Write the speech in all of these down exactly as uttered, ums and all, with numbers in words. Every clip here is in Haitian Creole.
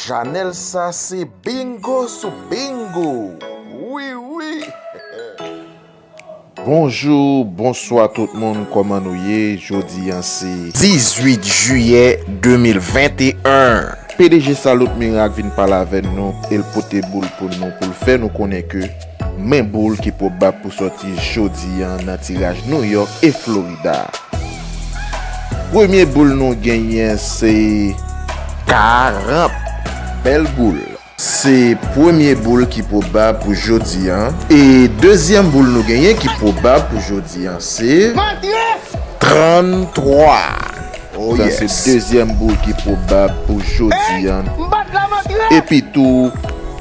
Chanèl sa se bingo sou bingo. Wi, wi. Bonjou, bonswa tout moun, kòman nou ye? Jodi a se dizuit jiyè de mil venteyen. P D G Salot Mirak vin pale avè nou, e l pote boul pou nou, pou l fè nou konnen ke men boul ki pwobab pou sòti jodi a nan tiraj New York e Florida. Premye boul nou genyen se karant. Bèl boul. Se premye boul ki pwobab pou jodi a. E dezyèm boul nou genyen ki pwobab pou jodi a se tranntwa. Oh, sa se yes. Dezyèm boul ki pwobab pou jodi a. Epi tou,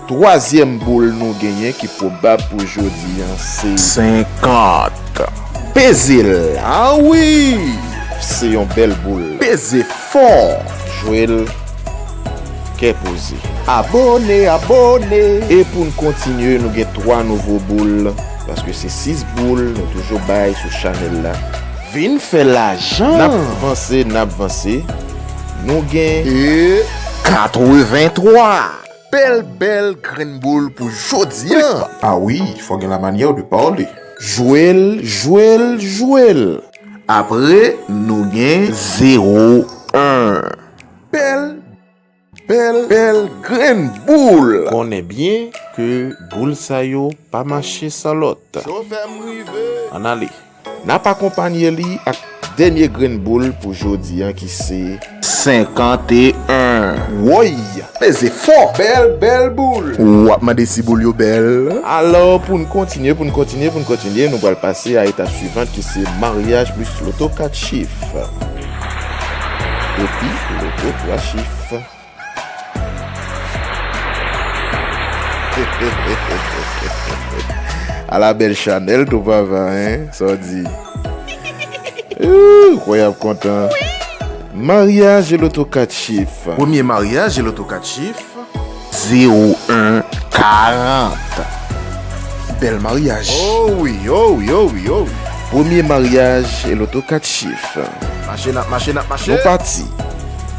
twazyèm boul nou genyen ki pwobab pou jodi a se senkant. Peze l, a wi! Se yon bèl boul. Peze fò! Jwe l kè poze. Abòne, abòne! E pou n kontinye, nou gen twa nouvo boul, paske se sis boul nou toujou bay sou chanèl la. Vin fè lajan! N ap vanse, n ap vanse. Nou gen e katrevenntwa. Bèl, bèl grenn boul pou jodi a. A wi, fò gen la manyè de pale. Jwe l, jwe l, jwe l. Apre, nou gen zewo en. Bèl, bèl, bèl grenn boul. Konnen byen ke boul sa yo pa mache san lòt. Chofè m rive. Ann ale. N ap akonpanye li ak dènye grenn boul pou jodi a ki se senkanteyen. Woy! Peze fò! Bèl, bèl boul! W ap mande si boul yo bèl? Alò, pou n kontinye, pou n kontinye, pou n kontinye, nou pral pase a etap swivan ki se maryaj plis loto kat chif. Epi, loto twa chif. Ala bèl chanèl tou papa, en? Sa w di? Ooh, kwè y ap kontan. Maryaj e loto kat chif. Premye maryaj e loto kat chif. Zewo en karant. Bèl maryaj. Oh wi, oh wi, oh wi, oh wi. Premye maryaj e loto kat chif. Mache, n ap mache, n ap mache. Nou pati.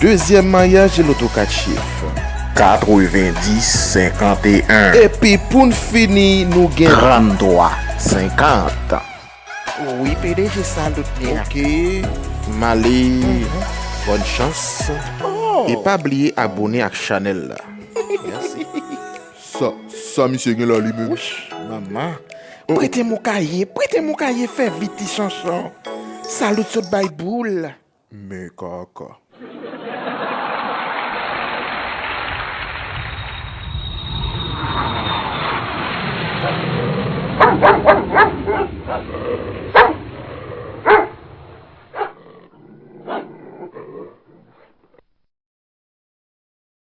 Dezyèm maryaj e loto kat chif. Katrevenndis senkanteyen. Epi pou n fini, nou gen tranntwa senkant. Wi, P D G Salot Mirak. Ok. M ale. Mhm. Bòn chans. Oh. E pa bliye abòne ak chanèl la. Mèsi. Sa, sa misye gen la li menm? Wouch, manman. Oh. Prete m yon kaye, prete m yon kaye, fè vit ti chanchon. Salot sot bay boul. Men kaka.